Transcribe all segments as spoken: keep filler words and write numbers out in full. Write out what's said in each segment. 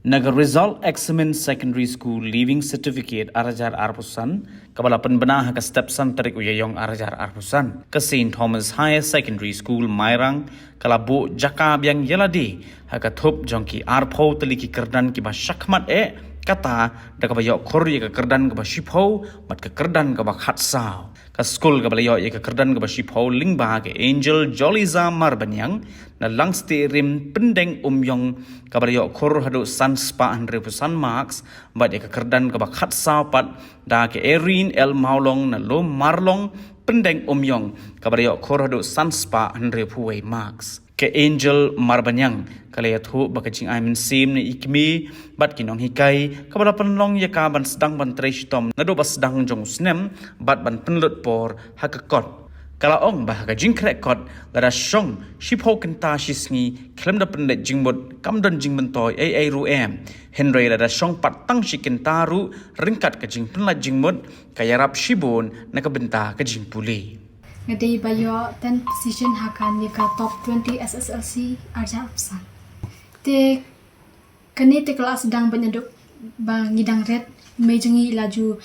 Na ka result exam Secondary School Leaving Certificate ar hajar arphew san, kaba la pynbna ha ka step san tarik u Ïaïong ar hajar arphew san, ka Saint Thomas Higher Secondary School Mairang ka la buh jaka biang ïa lade ha ka thup jong ki arphew tylli ki kyrdan kiba shakhmat eh, kata da kaba ïoh khur ïa ka kyrdan kaba shiphew bad ka kyrdan kaba khatsaw. Ka skul kaba la ïoh ïa ka kyrdan kaba shiphew lyngba ka Angel Joliza Marbaniang na Langstieh Rim Pyndeng Umïong, kaba la ïoh khur haduh san spah hynriewphew san marks, bad ïa ka kyrdan kaba khatsaw pat da ka Erin L Mawlong na Lum Marlong Pyndeng Umïong, kaba la ïoh khur haduh san spah hynriewphew wei marks. Ka Angel Marbaniang ka la ïathuh ba ka jingai mynsiem na i kmie bad ki nonghikai kaba la pynlong ïa ka ban sdang ban trei shitom naduh ba sdang jong u snem bad ban pynlut por ha ka kot. Ka la ong ba ha ka jingkhreh kot, lada shong shiphew kynta shi sngi khlem da pynleit jingmut kam don jingmyntoi ei ei ruh em. Hynrei lada shong pat tang shi kynta ruh ryngkat ka jingpynlait jingmut, ka ïarap shibun na ka bynta ka jingpule. Nga dei ba ïoh tenth position ha kane ka top twenty S S L C ar hajar arphew san. Te kane te ka la sdang ba naduh ba ngi dang rit, mei jong ngi i la ju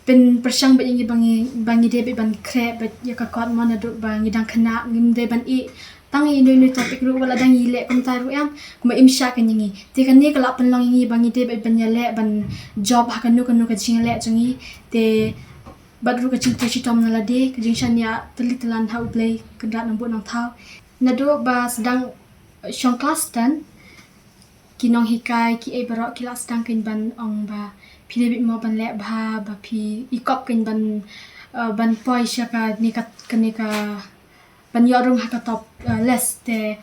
pynpyrshang bad ïa ngi ba ngi, ba ngi dei bad ban khreh bad ïa ka kot mo, naduh ba ngi dang khynnah ngim dei ban ïeh tang ïa ino ino topic ruh, wat la dang ïaleh kumta ruh em, kumba im shah kane ïa ngi. Te kane ka la pynlong ïa ngi ba ngi dei bad ban ïaleh, ban jop ha kano kano ka jingïaleh jong ngi. Te bad ruh ka jingtrei shitom na lade, ka jingshaniah tylli tylan ha U Blei Kynrad Nongbuh Nongthaw. Naduh ba sdang shong klas ten, ki nonghikai kiei baroh ki la sdang kein ban ong ba phi dei beit mo ban leh bha, ba phi i kop kein ban, eh, ban poi sha kane ka, kane ka, ban ïoh rung ha ka top, eh, list. Te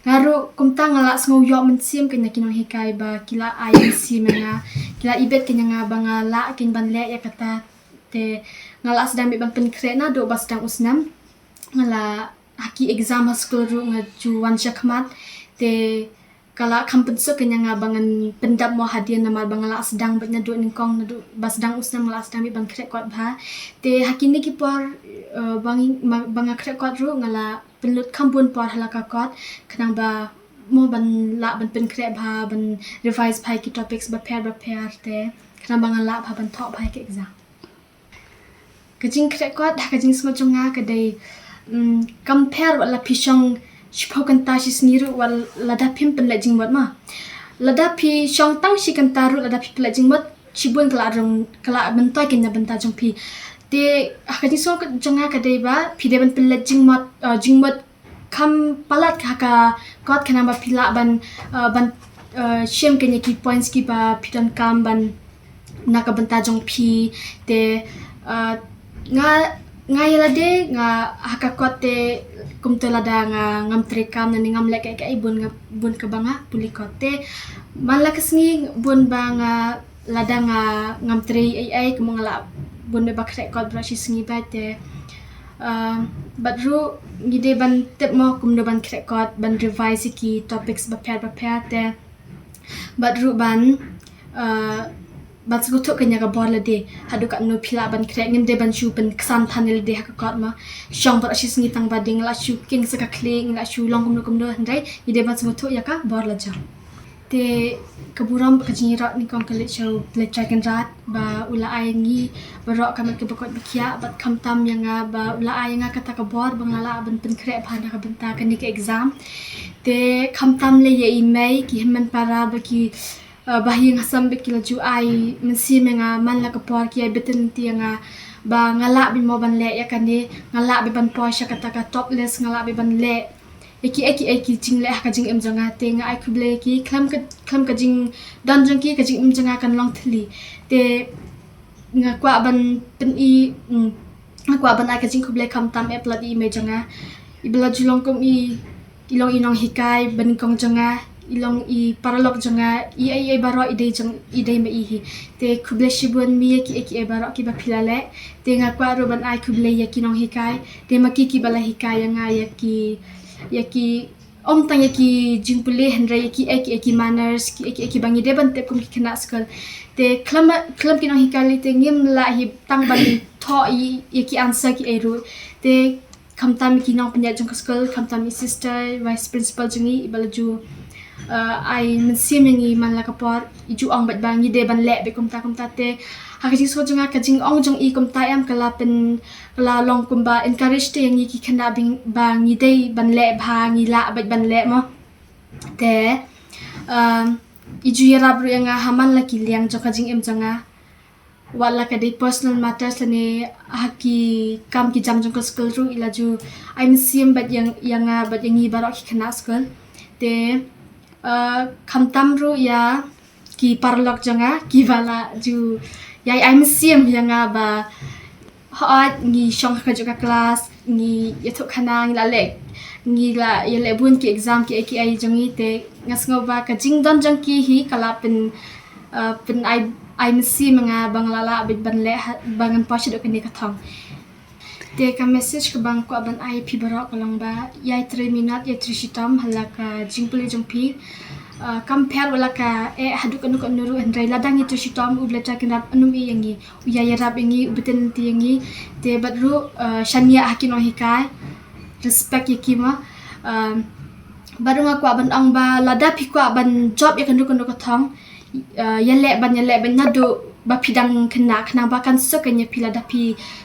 nga ruh kumta nga la sngew ïoh mynsiem kein na ki nonghikai ba ki la ai mynsiem ïa nga, ki la ibit kein ïa nga ba nga lah kein ban leh ïa kata. Te nga la sdang beit ban pynkhreh naduh ba sdang u snem. Nga la, ha ki exam ha skul ruh nga ju wan shakhmat. Te ka la kham pynsuk kein ïa nga ba ngan pyndap mo hadien, namar ba nga la sdang beit naduh nyngkong, naduh ba sdang u snem nga la sdang beit ban khreh kot bha. Te ha kine ki por, eh, ba ngi, ma-, ba nga khreh kot ruh nga la pynlut kham bun por ha la ka kot, khnang ba mo ban lah ban pynkhreh bha, ban revise bha ïa ki topics bapher bapher, te khnang ba nga lah bha ban thoh bha ïa ki exam. Ka jingkhreh kot ha ka jingsngew jong nga ka dei, mm, kam pher wat la phi shong shiphew kynta shi sngi ruh, wat lada phim pynleit jingmut mo. Lada phi shong tang shi kynta ruh lada phi pynleit jingmut, shibun ka la rung, ka la myntoi kein na bynta jong phi. Te ha ka jingsngew jong nga ka dei ba phi dei ban pynleit jingmut, eh, jingmut kham palat ha ka kot, khnang ba phi lah ban, eh, ban, eh, shim kein ïa ki points kiba phi donkam ban na ka bynta jong phi. Te, eh, nga, nga ïa lade nga ha ka kot te kumta lada nga ngam treikam ne ngam leh kaei kaei bun nga, bun kaba nga pule kot. Te man la ka sngi bun ba nga, lada nga ngam trei ei ei kumba nga lah bun ba khreh kot baroh shi sngi bha te, um, bad ruh ngi dei ban tip mo kumno ban khreh kot, ban revise ïa ki topics bapher bapher te, bad ruh ban, uh, ban sngewthuh kein ïa ka bor lade, haduh katno phi lah ban khreh, ngim dei ban shu pynksan than ïa lade ha ka kot mo. Shong baroh shi sngi tang ba dei nga la shu king sa ka khlieh, nga la shu long kumno kumno, hynrei ngi dei ban sngewthuh ïa ka bor la jong. Te ka burom bad ka jingïarap nyngkong ka leit sha U Blei Trai Kynrad ba u la ai ïa ngi baroh ka met kaba koit ba khiah, bad khamtam ïa nga ba u la ai ïa nga kata ka bor ba nga lah ban pynkhreh bha na ka bynta kane ka exam. Te khamtam lei ïa i mei, ki hynmen para ba ki, eh, ba ha ïing ha sem bad ki la ju ai mynsiem ïa nga man la ka por, ki ai beit lynti ïa nga ba nga lah beit mo ban leh ïa kane, nga lah beit ban poi sha kata ka top list, nga lah beit ban leh ïa kiei kiei ki jingleh ha ka jingim jong nga. Te nga ai khublei ïa ki, khlem ka, khlem ka jingdon jong ki ka jingim jong nga kan long thylli. Te nga kwah ban pyni, mm, nga kwah ban ai ka jingkhublei khamtam eh palat ïa i mei jong nga, iba la ju long kum i, i long i nonghikai banyngkong jong nga, i long i paralok jong nga, i ei ei baroh i dei jong, i dei ma i hi. Te khublei shibun me ïa kiei kiei baroh kiba phi la leh. Te nga kwah ruh ban ai khublei ïa ki nonghikai, te ma ki kiba la hikai ïa nga ïa ki, ïa ki, ym tang ïa ki jingpule hynrei ïa kiei kiei ki manners, kiei kiei kiba ngi dei ban tip kum ki khynnah skul. Te khlem, khlem ki nonghikai lei te ngim lah hi tang ban thoh ïa, ïa ki answer kiei ruh. Te khamtam ïa ki nongpynïaid jong ka skul, khamtam ïa i sister vice principal jong ngi iba la ju, uh, ai mynsiem ïa ngi man la ka por i ju ong bad ba ngi dei ban leh bad kumta kumta te. Ha ka jingsngew jong nga ka jingong jong i kumta em ka la pyn ka la long kumba encourage te ïa ngi ki khynnah ba ngi dei ban leh bha ngi lah bad ban leh mo. Te um, i ju ïarap ruh ïa nga ha man la ki liang jong ka jingim jong nga. Wat la ka dei personal matters lane ha ki kam ki jam jong ka skul ruh i la ju ai mynsiem bad ïa nga bad ïa ngi baroh ki khynnah skul. Te uh, khamtam ruh ïa ki paralok jong nga ki ba la ju ïa ai mynsiem ïa nga ba hooid ngi shong ha ka juh ka klas ngi ïathuh khana ngi la leh ngi la ïa leh bun ki exam ki A Q I jong ngi te nga sngew ba ka jingdon jong ki hi ka la pyn uh, pyn ai ai mynsiem ïa nga ba nga la lah bad ban leh ba ngan poi shaduh kane ka thong. Te ka message kaba nga kwah ban ai phi baroh ka long ba ïai trei minot ïai trei shitom ha la ka jingpule jong phi. Uh, kam pher wat la ka eh haduh kano kano ruh hynrei lada ngi trei shitom u Blei Trai Kynrad un ym ïeh ïa ngi u ïai ïarap ïa ngi u btin ti ïa ngi. Te bad ruh uh, shaniah ha ki nonghikai respect ïa ki mo. Um, bad ruh nga kwah ban ong ba lada phi kwah ban jop ïa kano kano ka thong uh, ïa leh ban ïa leh ban naduh ba phi dang khynnah khynnah ba kan suk kan ïa phi lada phi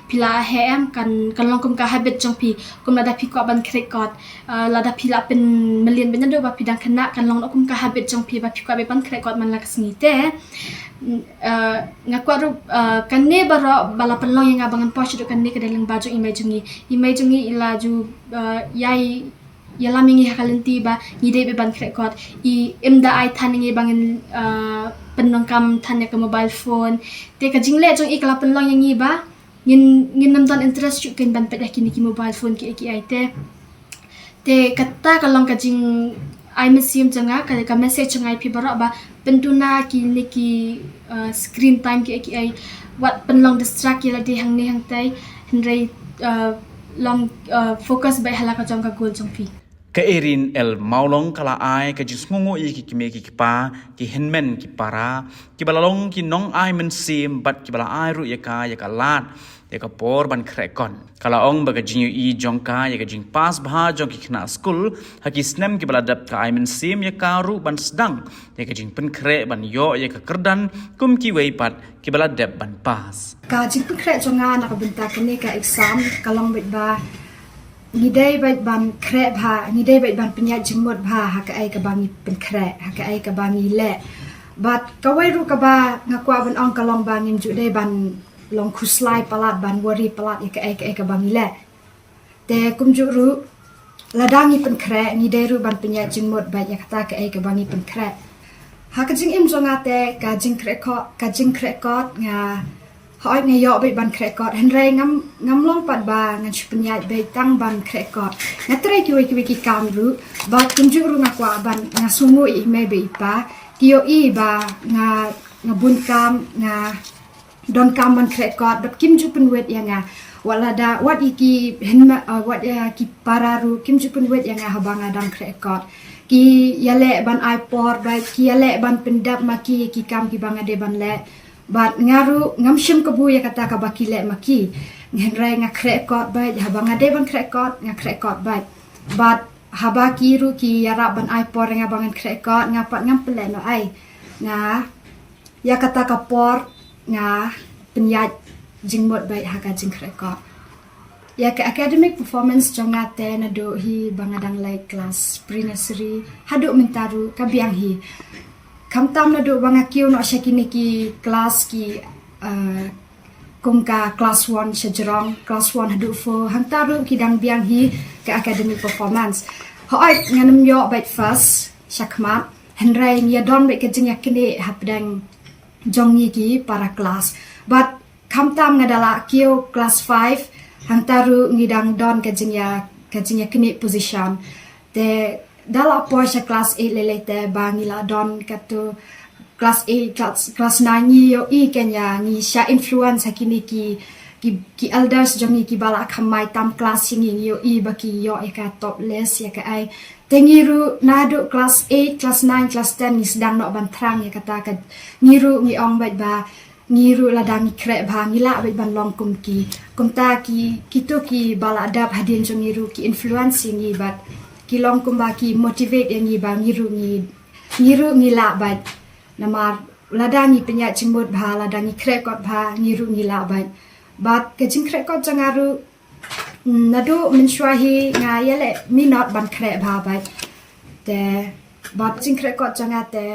phi la heh em kan kan long kum ka habit jong phi kum lada phi kwah ban khreh kot uh, lada phi la pynmlien ban naduh ba phi dang khynnah kan long kum ka habit jong phi ba phi kwah ban khreh kot man la ka sngi te. Uh, nga kwah ruh uh, kane baroh ba la pynlong ïa nga ba ngan poi shaduh kane ka dei lyngba jong i mei jong ngi i mei jong ngi i la ju uh, ïai ïalam ïa ngi ha ka lynti ba ngi dei ban khreh kot i im da ai than ïa ngi ba ngin uh, pyndonkam than ïa ka mobile phone te ka jingleh jong i ka la pynlong ïa ngi ba ngin ngin nym don interest shuh kein ban peit ïa kine ki mobile phone ki A Q I te te kata ka long ka jing ai mynsiem jong nga ka message jong nga ïa phi baroh ba pynduna kine ki uh, screen time ki A Q I wat pynlong distract ïa lade hangne hangtai hynrei uh, long uh, focus beit ha la ka jong ka goal jong phi. Ka Erin L Mawlong ka la ai ka jingsngewnguh ïa ki kmie ki kpa ki hynmen ki para kiba la long ki nong ai mynsiem bad kiba la ai ruh ïa ka ïa ka lad ïa ka por ban khreh kot. Ka la ong ba ka jingïohi jong ka ïa ka jingpass bha jong ki khynnah skul ha ki snem kiba la dep ka ai mynsiem ïa ka ruh ban sdang ïa ka jingpynkhreh ban ïoh ïa ka kyrdan kum kiwei pat kiba la dep ban pass. Ka jingpynkhreh jong nga na ka bynta kane ka exam ka long beit ba ngi dei beit ban khreh bha, ngi dei beit ban pynïaid jingmut bha ha kaei kaba ngi pynkhreh, ha kaei kaba ngi leh. Bad kawei ruh kaba nga kwah ban ong ka long ba ngim ju dei ban long khuslai palat ban worry palat ïa kaei kaei kaba ngi leh. Te kumjuh ruh lada ngi pynkhreh ngi dei ruh ban pynïaid jingmut beit ïa kata kaei kaba ngi pynkhreh. Ha ka jingim jong nga te ka jingkhreh kot, ka jingkhreh kot nga hooid nga ïoh beit ban khreh kot hynrei ngam ngam long pat ba ngan shu pynïaid beit tang ban khreh kot. Nga trei kiwei kiwei ki kam ruh bad kumjuh ruh nga kwah ban nga sngewnguh ïa i mei bad i pa ki ïohi ba nga nga bun kam nga donkam ban khreh kot bad kim ju pynwit ïa nga. Wat lada wat ïa ki hynmen wat ïa ki para ruh kim ju pynwit ïa nga haba nga dang khreh kot. Ki ïaleh ban ai por bad ki ïaleh ban pyndep ma ki ïa ki kam kiba nga dei ban leh. Bad nga ruh ngam shim kabu ïa kata kaba ki leh ma ki. Hynrei nga khreh kot bad haba nga dei ban khreh kot nga khreh kot bad. Bad haba ki ruh ki ïarap ban ai por ïa nga ba ngan khreh kot nga pat ngam pynleh noh ei. Nga ïa kata ka por nga pynïaid jingmut bad ha ka jingkhreh kot. Ïa ka academic performance jong nga te naduh hi ba nga dang leit klas pre-nursery haduh mynta ruh ka biang hi. Khamtam naduh ba nga kiew noh sha kine ki klas ki uh, kum ka klas one sha jrong, klas one haduh four hangta ruh ki dang biang hi ka academic performance. Hooid ngan ym ïoh beit first sha khmat hynrei ngi ïa don beit ka jingïaknieh hapdeng jong ngi ki para klas. Bad khamtam nga da la kiew klas five hangta ruh ngi dang don ka jingïa ka jingïaknieh position. Te da la poi sha klas eight lei lei te ba ngi la don katu klas eight klas klas nine ngi ïohi kane ngi sha influence ha kine ki ki ki elders jong ngi kiba la khammai tam klas ngi ngi ïohi ba ki ïoh ïa ka top list ïa kaei. Te ngi ruh naduh klas eight klas nine klas ten ngi sdang noh ban thrang ïa kata ka ngi ruh ngi ong beit ba ngi ruh lada ngi khreh bha ngi lah beit ban long kum ki. Kumta ki kitu kiba la dap hadien jong ngi ruh ki influence ïa ngi bad ki long kumba ki motivate ïa ngi ba ngi ruh ngi ngi ruh ngi lah bad. Namar lada ngi pynïaid jingmut bha, lada ngi khreh kot bha, ngi ruh ngi lah bad. Bad ka jingkhreh kot jong nga ruh, mm, naduh mynshuwa hi nga ïaleh minot ban khreh bha bad. Te bad jingkhreh kot jong nga te,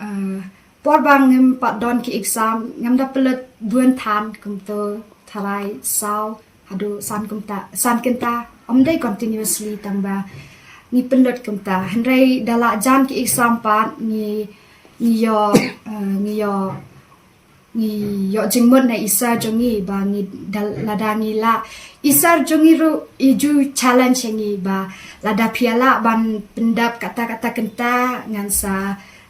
eh, por ba ngam pat don ki exam, ngam da pynlut bun than, kumto tharai saw haduh san kumta, san kynta, ym dei continuously tang ba ngi pynlut kumta. Hynrei da la jan ki exam pat ngi, ngi ïoh, eh, ngi ïoh, ngi ïoh jingmut na i sir jong ngi ba ngi da, lada ngi lah. I sir jong ngi ruh i ju challenge ïa ngi ba lada phi lah ban pyndap kata kata kynta ngan sa,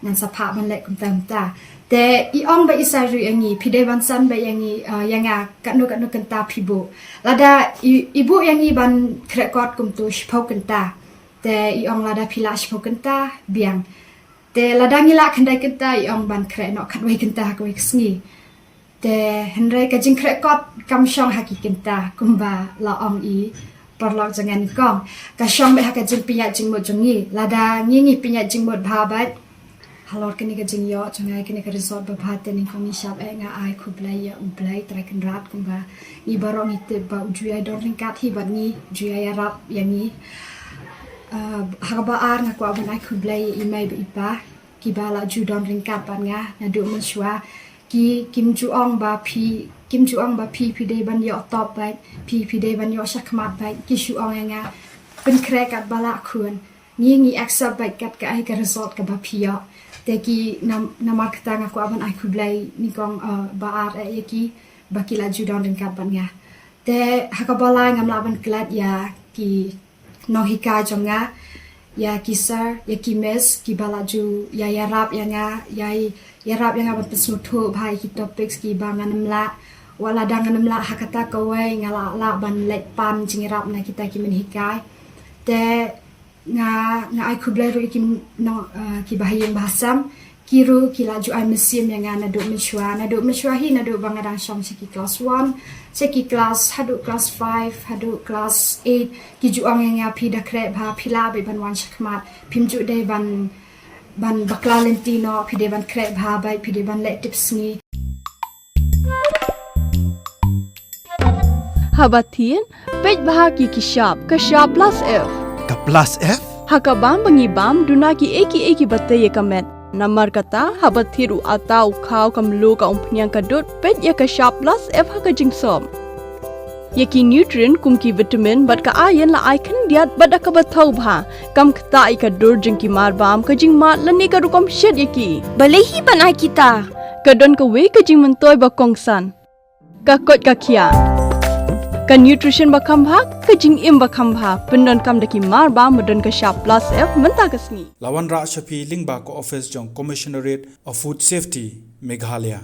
ngan sa phah ban leh kumta kumta. Te i ong bad i sir ruh ïa ngi, phi dei ban san bad ïa ngi, eh, ïa nga katno katno kynta phi buh. Lada i, i buh ïa ngi ban khreh kot kumto shiphew kynta. Te i ong lada phi lah shiphew kynta, biang. Te lada ngi lah khyndai kynta, i ong ban khreh noh khatwei kynta ha kawei ka sngi. Te hynrei ka jingkhreh kot kam shong ha ki kynta, kumba la ong i paralok jong nga nyngkong. Ka shong beit ha ka jingpynïaid jingmut jong ngi. Lada ngi ngi pynïaid jingmut bha bad halor kane ka jingïoh jong nga ïa kane ka result babha te nyngkong ngi shap eh, nga ai khublei ïa U Blei Trai Kynrad, kumba ngi baroh ngi tip ba u ju ïai don ryngkat hi bad ngi, ju ïai ïarap ïa ngi. Ah, ha kaba ar nga kwah ban ai khublei ïa i mei bad i pa kiba la ju don ryngkat bad nga naduh mynshuwa. Ki, kim ju ong ba phi, kim ju ong ba phi phi dei ban ïoh top bad, phi phi dei ban ïoh shakhmat bad, ki shu ong ïa nga pynkhreh katba lah khun. Ngi ngi accept bad kat kaei ka result kaba phi ïoh. Te ki nam-, namar kata nga kwah ban ai khublei nyngkong, eh, ba ar eh ïa ki ba ki la ju don ryngkat bad nga. Te ha kaba lai ngam lah ban klet ïa ki nonghikai jong nga, ïa ki sir, ïa ki miss, kiba la ju ïa, ïarap ïa nga, ïa, ïarap ïa nga ban pynsngewthuh bha ïa ki topics kiba ngan ym lah. Wat lada ngan ym lah ha kata kawei nga lah, lah ban leit pan jingïarap na kita ki mynhikai. Te nga, nga ai khublei ruh ïa ki nong, eh, kiba ha ïing ba ha sem. Ki ruh ki la ju ai mynsiem ïa nga naduh mynshuwa, naduh mynshuwa hi, naduh ba nga dang shong sha ki class one, sha ki class, haduh class five, haduh class eight, ki ju ong ïa nga phi da khreh bha, phi lah beit ban wan shakhmat, phim ju dei ban, ban bakla lynti noh, phi dei ban khreh bha beit, phi dei ban leh tipsngi. Haba thied, peit bha ki ki shap, ka shap plus F. Ka plus F? Ha ka bam ba ngi bam, duna ki ei ki ei kiba tei ïa ka met. Namar kata, haba thied u atta u khaw ka mluh ka umphniang ka dud, peit ïa ka shap plus F ha ka jingsop. Ïa ki nutrient kum ki vitamin bad ka iron la ai khyndiat bad da kaba thaw bha. Kam ktah ïa ka dur jong ki mar bam, ka jingmad lane ka rukom shet ïa ki. Balei hi ban ai kita? Ka don kawei ka jingmyntoi ba kongsan. Ka koit ka khiah. Ka nutrition ba kham bha, ka jingim ba kham bha. Pyndonkam da ki mar bam ba don ka shap plus F mynta ka sngi. La wanrah sha phi lyngba ka office jong Commissionerate of Food Safety, Meghalaya.